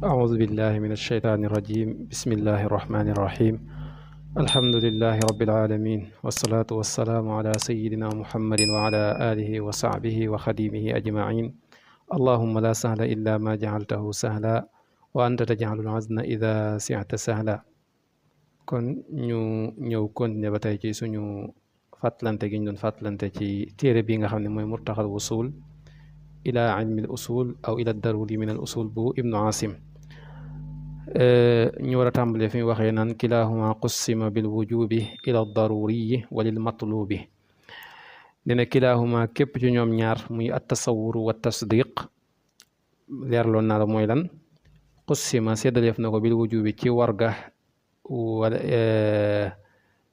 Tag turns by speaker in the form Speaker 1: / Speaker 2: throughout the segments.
Speaker 1: أعوذ بالله من الشيطان الرجيم بسم الله الرحمن الرحيم الحمد لله رب العالمين والصلاة والسلام على سيدنا محمد وعلى آله وصحبه وخديمه أجمعين اللهم لا سهل إلا ما جعلته سهلا وأنت تجعل الحزن إذا سعت سهلا kon ñu ñëw continuer ba tey ci suñu fàttalante gi ñu doon fàttalante ci téere bi nga xam ne mooy murtaxal wusul ila ilmi al usul aw ila daruri min al usul bu ibnu asim ñu war a tàmbalee fi mu waxee naan kilahuma qussima bil wujubi ila daruriyi wa lil matlubi dina kilahuma képp ci ñoom ñaar muy at tasawur wa tasdiq leerloon naa la mooy lan qussima séddaleef na ko bil wujubi ci warga wala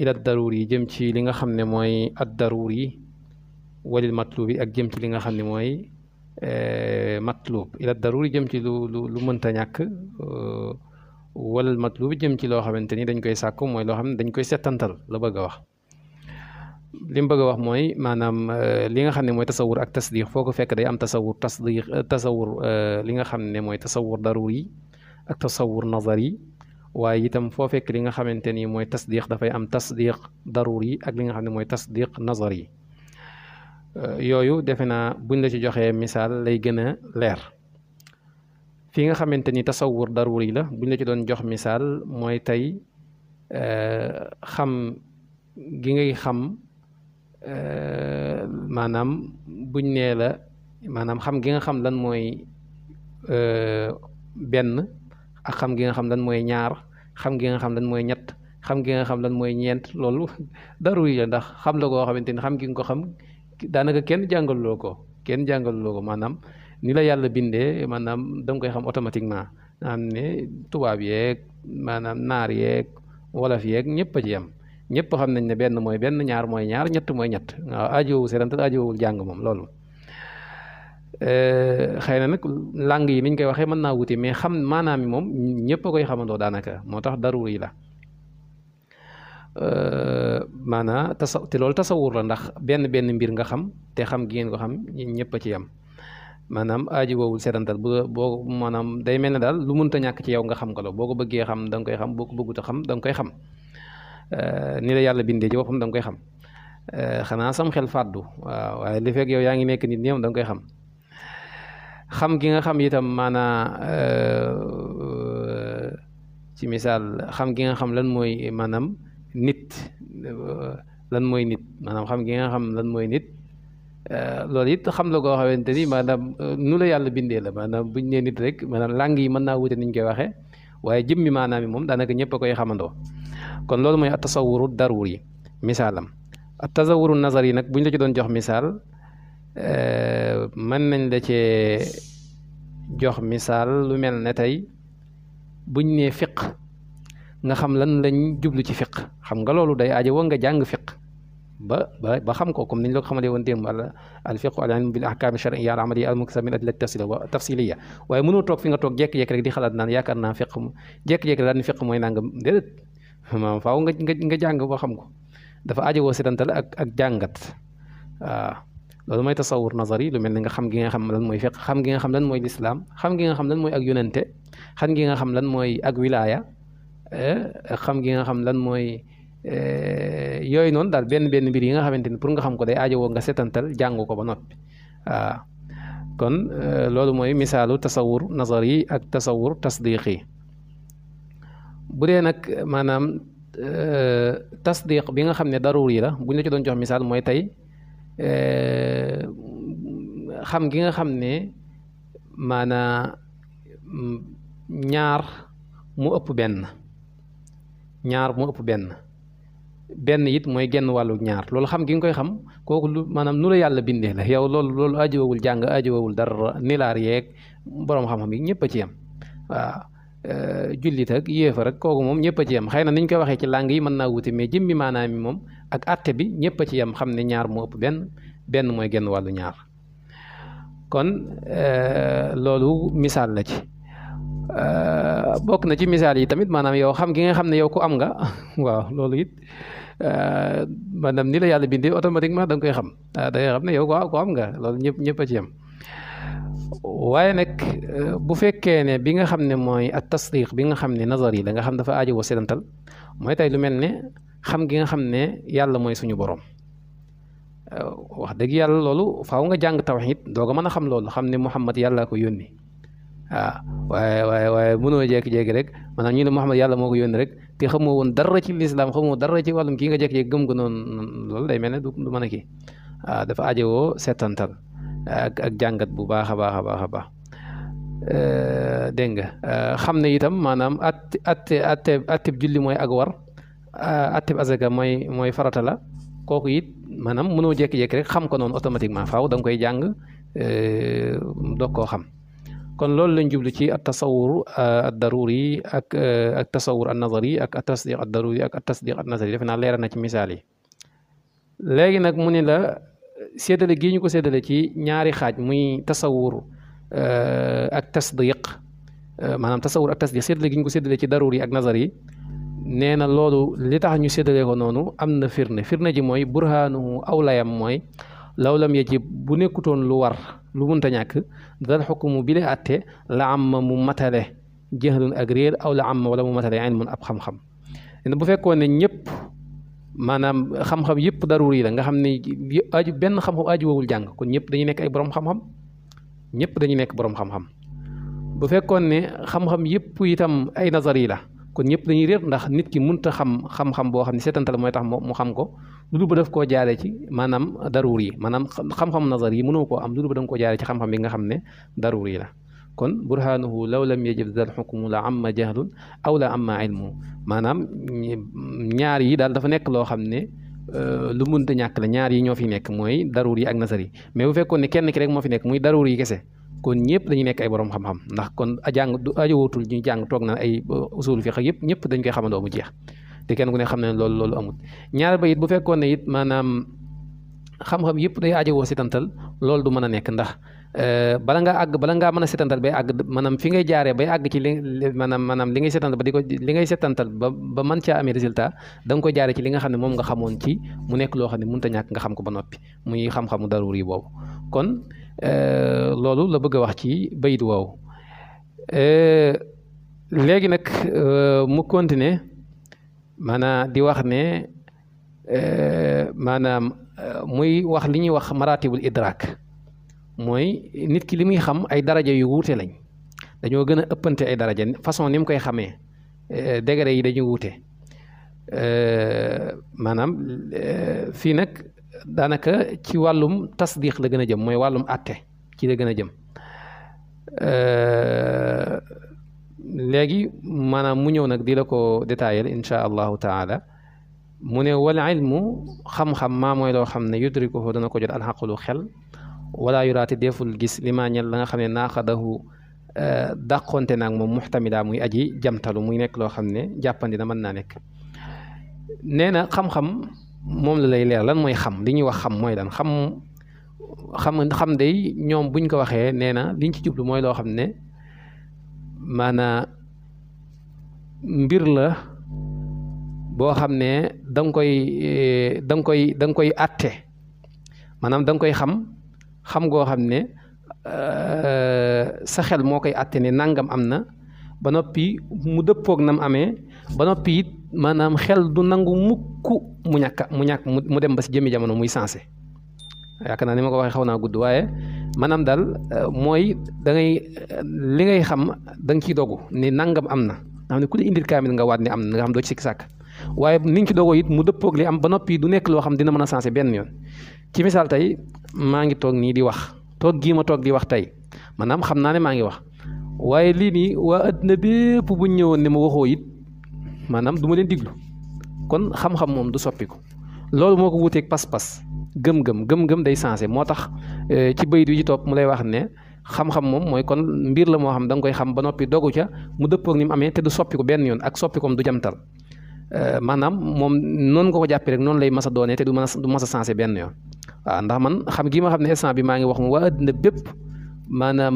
Speaker 1: ila daruri yi jëm ci li nga xam ne mooy ad daruri walil matlubi ak jëm ci li nga xam ne mooy matlub ila daruri jëm ci lu mënta ñàkk walal matlubi jëm ci loo xamante ni dañ koy sàkku mooy loo xam ne dañ koy settantal la bëgg a wax li mu bëgg a wax mooy maanaam li nga xam ne mooy tasawur ak tasdiq foo ko fekk day am tasawur tasdiq tasawur li nga xam ne mooy tasawur daruri ak tasawur nazari waaye itam foo fekk li nga xamante ni mooy tasdiq dafay am tasdiq daruri ak li nga xam ne mooy tasdiq nazari yooyu defe naa buñ la ci joxee misaal lay gën a leer fi nga xamante ni tasawur daruri la buñ la ci doon jox misaal mooy tey xam gi ngay xam maanaam buñ nee la maanaam xam gi nga xam lan mooy benn ak xam gi nga xam lan mooy ñaar xam gi nga xam lan mooy ñett xam gi nga xam lan mooy ñeent loolu daruri la ndax xam la koo xamante ni xam gi nga ko xam daanaka kenn jàngaluloo ko maanaam ni la yàlla bindee maanaam da nga koy xam automatiquement am ne tubaab yeeg maanaam naar yeeg wolof yeeg ñëpp a ci yem ñëpp xam nañ ne benn mooy benn ñaar mooy ñaar ñett mooy ñett waaw aajowul seetantal aajowul jàng moom loolu xëy na nag langue yi niñ koy waxee mën naa wuti mais xam maanaam mi moom ñëpp a koy xamandoo daanaka moo tax daruri la maanaa te loolu tasawur la ndax benn mbir nga xam te xam gi ngeen ko xam ñëpp a ci yem maanaam aaji woowul seetantal boo maanaam day mel ne daal lu mënta ñàkk ci yow nga xam ko la boo ko bëggee xam da nga koy xam boo ko bëggut a xam da nga koy xam ni la yàlla bindee ci boppam da nga koy xam xanaa sam xel fàddu waaw waaye li fekk yow yaa ngi nekk nit ñoom da nga koy xam gi nga xam itam maanaa ci misaal xam gi nga xam lan mooy maanaam nit lan mooy nit maanaam xam gi nga xam lan mooy nit loolu it xam la koo xamante ni maanaam nu la yàlla bindee la maanaam buñ nee nit rek maanaam langue yi mën naa wute niñ koy waxee waaye jëmmi maanaam yi moom daanaka ñëpp a koy xamandoo kon loolu mooy at tasawuru daruri misaalam at tasawuru nazari nag buñ la ci doon jox misaal mën nañ la cee jox misaal lu mel ne tey buñ nee fiq nga xam lan lañ jublu ci fiq xam nga loolu day aajo nga jàng fiq ba xam ko comme niñ la ko xamalee woon démb al fiqu al ilm bil ahkam shar'iyya al amaliyya al muktasa min adilla tafsiliya waaye mënoo toog fi nga toog jékki-jékki rek di xalaat naan yaakaar naa fiq jékki-jékki daal ni fiq mooy nangam déedéet maanaam faaw nga jàng ba xam ko dafa aajo woo setantal ak jàngat waaw loolu mooy tasawur nazari lu mel ne nga xam gi nga xam lan mooy fiq xam gi nga xam lan mooy lislaam xam gi nga xam lan mooy ak yonente xam gi nga xam lan mooy ak wilaaya xam gi nga xam lan mooy yooyu noonu daal benn mbir yi nga xamante ni pour nga xam ko day aajowoo nga setantal jàng ko ba noppi waaw kon loolu mooy misaalu tasawur nazari ak tasawur tasdiqi bu dee nag maanaam tasdiq bi nga xam ne daruri la buñ la ci doon jox misaal mooy tey xam gi nga xam ne maanaa ñaar mu ëpp benn it mooy genn wàllu ñaar loolu xam gi nga koy xam kooku lu maanaam nu la yàlla bindee la yow loolu ajowawul jàng ajowawul dara nilaar yeeg boroom xam-xam yi ñëpp a ci yem waaw jullit ak yéefar ak kooku moom ñëpp a ci yem xëy na niñ koy waxee ci langue yi mën naa wuti mais jëmmi maanaam mi moom ak àtte bi ñëpp a ci yem xam ne ñaar moo ëpp benn mooy genn wàllu ñaar kon loolu misaal la ci bokk na ci misaal yi tamit maanaam yow xam gi nga xam ne yow ku am nga waaw loolu it maanaam ni la yàlla bindee automatiquement da nga koy xam da ngay xam ne yow ko am nga loolu ñëpp a ci yem waaye nag bu fekkee ne bi nga xam ne mooy at tasdiq bi nga xam ne nazari la nga xam dafa aajo woo setantal mooy tey lu mel ne xam gi nga xam ne yàlla mooy suñu borom wax dëgg yàlla loolu faaw nga jàng tawhid doo ko mën a xam loolu xam ne Muhammad yàlla ko yónni waaye mënoo jékki-jékki rek maanaam ñu ne Muhammad yàlla moo ko yónni rek te xamoo woon dara ci lislaam xamoo dara ci wàllum kii nga jékki-jékki gëm ko noonu loolu day mel ne du mën a kii dafa aajowoo setantal ak jàngat bu baax a baax a baax a baax dégg nga xam ne itam maanaam atteb julli mooy ak war atteb azaka mooy farata la kooku it maanaam mënoo jékki-jékki rek xam ko noonu automatiquement faaw da nga koy jàng doog koo xam kon loolu lañ jublu ci at tasawur ad daruri ak tasawur an nazari ak at tasdiq ad daruri ak at tasdiq an nazari defe naa leeral na ci misaal yi léegi nag mu ne la séddale gii ñu ko séddale ci ñaari xaaj muy tasawur ak tasdiq maanaam tasawur ak tasdiq séddale gi ñu ko séddale ci daruri ak nazari nee na loolu li tax ñu séddale ko noonu am na firnde ji mooy burhaanuhu aw layam mooy law lam yajib bu nekkutoon lu war lu munta ñàkk dal xukmu bi la atte la am mu matale jahlun ak réer aw la am wala mu matale ilmun ab xam-xam bu fekkoon ne ñëpp maanaam xam-xam yëpp daruri la nga xam ne aju benn xam-xam aju wowul jàng kon ñëpp dañuy nekk ay borom xam-xam ñëpp dañuy nekk borom xam-xam bu fekkoon ne xam-xam yëpp itam ay nazari la kon ñëpp dañuy réer ndax nit ki mënut a xam-xam boo xam ne seetantal mooy tax mu xam ko lu ba daf koo jaaree ci maanaam daruri yi maanaam xam-xam nazar yi mënoo koo am lu ba da nga koo jaaree ci xam-xam bi nga xam ne daruri la kon burhanuhu law lam yajib dal xukmu la amma jahlun aw la amma ilmu maanaam ñaar yi daal dafa nekk loo xam ne lu mënta ñàkk la ñaar yi ñoo fi nekk mooy daruri yi ak nazar yi mais bu fekkoon ne kenn ki rek moo fi nekk muy daruri yi kese kon ñëpp dañuy nekk ay borom xam-xam ndax kon jàng du ajowutul ñu jàng toog na ay usul fiqh yëpp ñëpp dañ koy xamandoo mu jeex te kenn ku ne xam ne loolu amul ñaar ba it bu fekkoon ne it maanaam xam-xam yëpp day ajowoo setantal loolu du mën a nekk ndax bala ngaa mën a setantal bay àgg maanaam fi ngay jaaree bay àgg ci li maanaam li ngay setantal ba li ngay setantal ba mën caa amee résultat da nga koy jaaree ci li nga xam ne moom nga xamoon ci mu nekk loo xam ne mënut a ñàkk nga xam ko ba noppi muy xam-xamu daruri boobu kon loolu la bëgg a wax ci bayit woowu léegi nag mu continuer maanaam di wax ne maanaam muy wax li ñuy wax maratibul idrak mooy nit ki li muy xam ay daraja yu wuute lañ dañoo gën a ëppante ay daraja façon ni mu koy xamee degré yi dañuy wuute maanaam fii nag daanaka ci wàllum tasdiq la gën a jëm mooy wàllum àtte ci la gën a jëm léegi maanaam mu ñëw nag di la ko détaillé insha allahu taala mu ne wal ilmu xam-xam maa mooy loo xam ne yudrikuhu dana ko jot alxaqulu xel wala yuraati deful gis li maa ñel la nga xam ne naaxadahu dàqonte naag moom muxtamida muy aji jamtalu muy nekk loo xam ne jàppandi na mën naa nekk nee na xam-xam moom la lay leer lan mooy xam li ñuy wax xam mooy lan xam day ñoom buñ ko waxee nee na liñ ci jublu mooy loo xam ne maanaa mbir la boo xam ne da nga koy àtte maanaam da nga koy xam goo xam ne sa xel moo koy àtte ne nangam am na ba noppi mu dëppoog nam amee ba noppi it maanaam xel du nangu mukk mu dem ba si jëmmi jamono muy sensé yaakaar naa ni ma ko waxee xaw naa gudd waaye maanaam daal mooy da ngay li ngay xam da nga ciy dogu ni nangam am na nga xam ne ku la indil kaamil nga waat ne am na nga xam doo ci sikki sàkk waaye ni nga ci dogo it mu dëppoog li am ba noppi du nekk loo xam dina mën a sensé benn yoon ci misaal tey maa ngi toog nii di wax toog gii ma toog di wax tey maanaam xam naa ne maa ngi wax waaye lii nii waa adduna bépp bu ñëwoon ne ma waxoo it maanaam du ma leen diglu kon xam-xam moom du soppiku loolu moo ko wuteeg pas-pas gëm-gëm day sensé moo tax ci bayit wi ci topp mu lay wax ne xam-xam moom mooy kon mbir la moo xam da nga koy xam ba noppi dogu ca mu dëppoog ni mu amee te du soppiku benn yoon ak soppikoom du jamtal maanaam moom noonu nga ko jàppee rek noonu lay mas a doonee te du mas a sensé benn yoon waaw ndax man xam gi ma xam ne instant bi maa ngi wax moom waa adduna bépp maanaam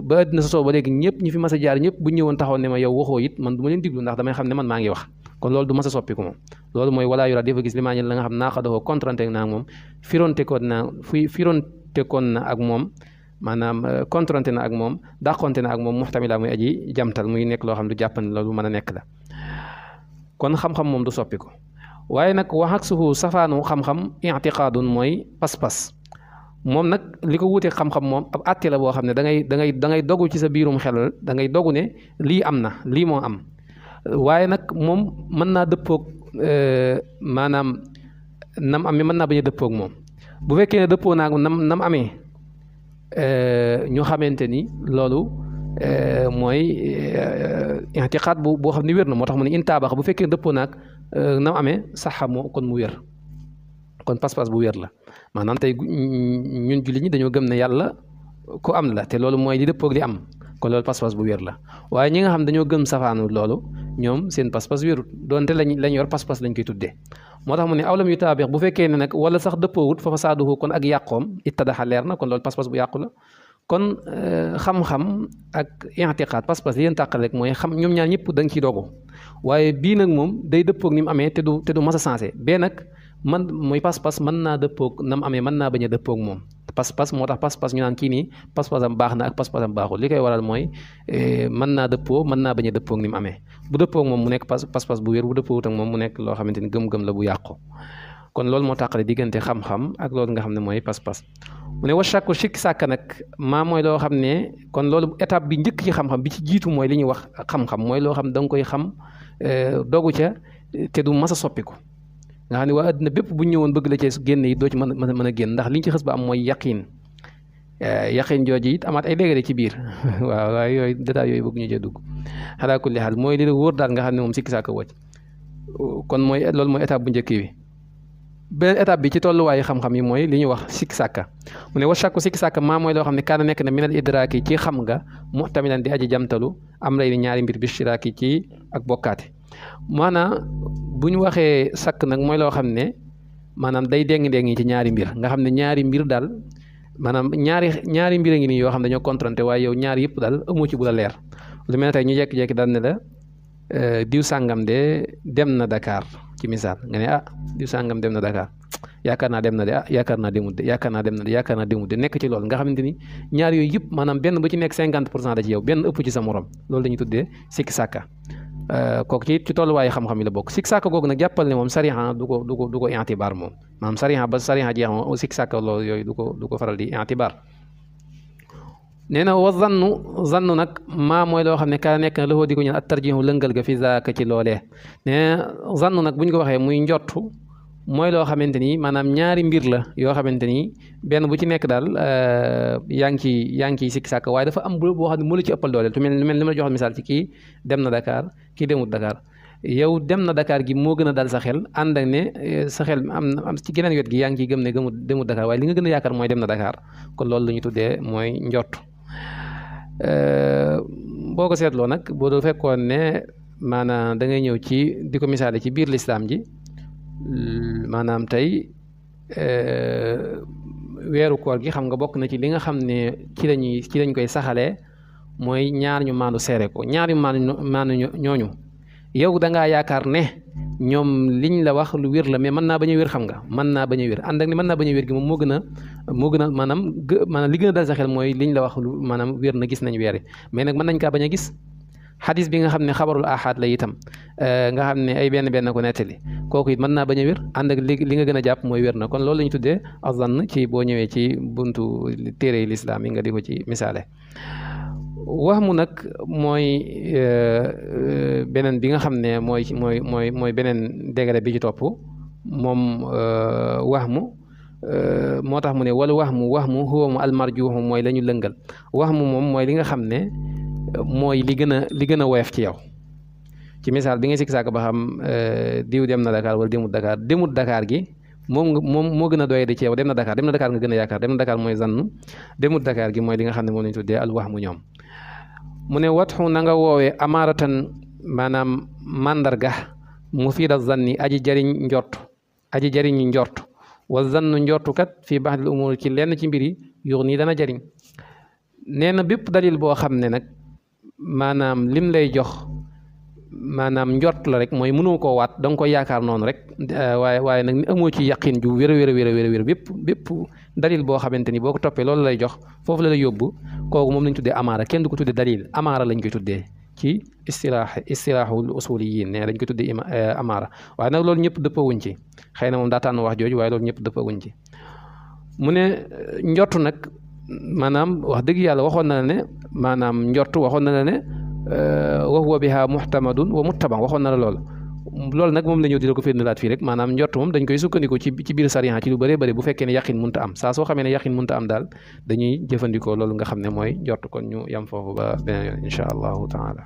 Speaker 1: ba adduna sosoo ba léegi ñëpp ñi fi mas a jaar ñëpp bu ñëwoon taxaw ne ma yow waxoo it man du ma leen diglu ndax damay xam ne man maa ngi wax kon loolu du mas a soppiku moom loolu mooy walaa yura dafa gis li maa ñel la nga xam naaxadoo contrante naa moom fironte koon na ak moom maanaam contrante na ak moom dàqonte na ak moom muxtamila muy aji jamtal muy nekk loo xam du jàppandi loolu mën a nekk la kon xam-xam moom du soppiku waaye nag wax ak suhu safaanu xam-xam i'tiqaadun mooy pas-pas moom nag li ko wuutee xam-xam moom ab àtte la boo xam ne da ngay dogu ci sa biirum xel da ngay dogu ne lii am na lii moo am waaye nag moom mën naa dëppoog maanaam nam amee mën naa bañ a dëppoog moom bu fekkee ne dëppoo naag nam amee ñu xamante ni loolu mooy i'tiqaad boo xam ne wér na moo tax mu ne intaabax bu fekkee dëppoo naag nam amee saxa moo kon mu wér kon pas-pas bu wér la maanaam tey ñun jullit ñi dañoo gëm ne yàlla ku am la te loolu mooy li dëppoog li am kon loolu pas-pas bu wér la waaye ñi nga xam dañoo gëm safaanu loolu ñoom seen pas-pas wérut doonte lañ yor pas-pas lañ koy tuddee moo tax mu ne awlam yu taabix bu fekkee ne nag wala sax dëppoowut fa fasaaduhu kon ak yàqoom ittadaxa leer na kon loolu pas-pas bu yàqu la kon xam-xam ak i'tiqaad pas-pas li leen tàqal rek mooy xam ñoom ñaar ñëpp da nga ciy dogu waaye bii nag moom day dëppoog ni mu amee te du mas a sensé bee nag man mooy pas-pas mën naa dëppoog na mu amee mën naa bañ a dëppoog moom pas-pas moo tax pas-pas ñu naan kii nii pas-pasam baax na ak pas-pasam baaxul li koy waral mooy mën naa dëppoo mën naa bañ a dëppoog ni mu amee bu dëppoog moom mu nekk pas-pas bu wér bu dëppoowut ak moom mu nekk loo xamante ni gëm-gëm la bu yàqu kon loolu moo tàqale diggante xam-xam ak loolu nga xam ne mooy pas-pas mu ne wa shakku sikki sàkk nag maa mooy loo xam ne kon loolu étape bi njëkk ci xam-xam bi ci jiitu mooy li ñuy wax xam-xam mooy loo xam ne da nga koy xam dogu ca te du mas a soppiku nga xam ne waa adduna bépp bu ñu ñëwoon bëgg la cee génn yi doo ci mën a génn ndax li ñu ci xës ba am mooy yaqiin yaqiin jooju it amaat ay léegi ci biir waaw waaye yooyu détail yooyu bëgg ñu cee dugg xalaa kulli xaal mooy li la wóor daal nga xam ne moom sikki sàkk wocc kon mooy loolu mooy étape bu njëkk bi beneen étape bi ci tolluwaayu xam-xam yi mooy li ñuy wax sikki sàkka mu ne wa shakku sikki sàkka maa mooy loo xam ne kaana nekk na minal idraaki ci xam nga muhtamilan di aji jamtalu am lay ni ñaari mbir bi shiraaki ci ak bokkaate maanaam bu ñu waxee sakk nag mooy loo xam ne maanaam day déngi ci ñaari mbir nga xam ne ñaari mbir daal maanaam ñaari mbir a ngi nii yoo xam ne dañoo contrante waaye yow ñaari yëpp daal amoo ci bu la leer lu mel ne tey ñu jekki-jekki daal ne la diw sàngam de dem na Dakar ci misaal nga ne diw sàngam dem na Dakar yaakaar naa dem na de yaakaar naa demut de yaakaar naa dem na de yaakaar naa demut de nekk ci loolu nga xamante ni ñaar yooyu yëpp maanaam benn bu ci nekk 50% da ci yow benn ëpp ci sa morom loolu dañuy tuddee sikki sàkka kooku ci tolluwaayu xam-xam yi la bokk sikki sàkka googu nag jàppal ne moom sariha du ko intibaar moom maanaam sariha ba sariha jeex moom sikki sàkka loolu yooyu du ko faral di intibaar nee na wa zannu nag maa mooy loo xam ne kaa nekk na loxoo di ko ñaan at tarjihu lëngal ga fi zaaka ci loolee nee na zannu nag bu ñu ko waxee muy njottu mooy loo xamante ni maanaam ñaari mbir la yoo xamante ni benn bu ci nekk daal yaa ngi ciy sikki sàkk waaye dafa am boo xam ne moo la ci ëppal dooleel tu mel li ma la joxoon misaal ci kii dem na Dakar kii demut Dakar yow dem na Dakar gi moo gën a dal sa xel ànd ak ne sa xel am ci geneen wet gi yaa ngi ciy gëm ne demut Dakar waaye li nga gën a yaakaar mooy dem na Dakar kon loolu la ñu tuddee mooy njott boo ko seetloo nag boo doo fekkoon ne maanaam da ngay ñëw ci di ko misaale ci biir lislaam ji maanaam tey weeru koor gi xam nga bokk na ci li nga xam ne ci lañ koy saxalee mooy ñaar ñu maandu seere ko ñaar ñu maandu ñooñu yow da ngaa yaakaar ne ñoom liñ la wax lu wér la mais mën naa bañ a wér xam nga mën naa bañ a wér ànd ak ni mën naa bañ a wér gi moom moo gën a maanaam li gën a dal sa xel mooy liñ la wax lu maanaam wér na gis nañ weer yi mais nag mën nañ kaa bañ a gis xadis bi nga xam ne xabarul ahad la itam nga xam ne ay benn ko nettali kooku it mën naa bañ a wér ànd ak li nga gën a jàpp mooy wér na kon loolu la ñu tuddee azann ci boo ñëwee ci buntu téere yi lislaam yi nga di ko ci misaale waxmu nag mooy beneen bi nga xam ne mooy beneen degré bi ci topp moom waxmu moo tax mu ne wala waxmu huwa mu almarjuhu mooy la ñu lëngal waxmu moom mooy li nga xam ne mooy li gën a woyof ci yow ci misaal bi nga sikki sàkk ba xam diw dem na Dakar wala demut Dakar gi moom moo gën a doye di ci yow dem na Dakar nga gën a yaakaar dem na Dakar mooy zann demut Dakar gi mooy li nga xam ne moom lañu tuddee al waxmu ñoom mu ne watxu na nga woowee amaaratan maanaam mandarga mufiida zanni aji jariñ njort wa zannu njortukat fii ba'dil umuur ci lenn ci mbir yi yuux nii dana jariñ nee na bépp dalil boo xam ne nag maanaam lim lay jox maanaam njort la rek mooy mënoo koo waat da nga koy yaakaar noonu rek waaye nag amoo ci yaqin ju wér a wér a wér a wér bépp dalil boo xamante ni boo ko toppee loolu lay jox foofu la lay yóbbu kooku moom lañ tuddee amaara kenn du ko tuddee dalil amaara lañ koy tuddee ci istilaaxul usuliyin ne dañ koy tuddee amaara waaye nag loolu ñëpp dëppawuñ ci xëy na moom daa tànn wax jooju waaye loolu ñëpp dëppawuñ ci mu ne njort nag maanaam wax dëgg yàlla waxoon na la ne maanaam njort waxoon na la ne wa huwa biha muhtamadun wa muttaban waxoon na la loolu nag moom la ñëw di la ko firndalaat fii rek maanaam njort moom dañ koy sukkandiku ci biir sariya ci lu bëree bëri bu fekkee ne yaqin munta am saa soo xamee ne yaqin munta am daal dañuy jëfandikoo loolu nga xam ne mooy njort kon ñu yam foofu ba beneen yoon incha allahu taala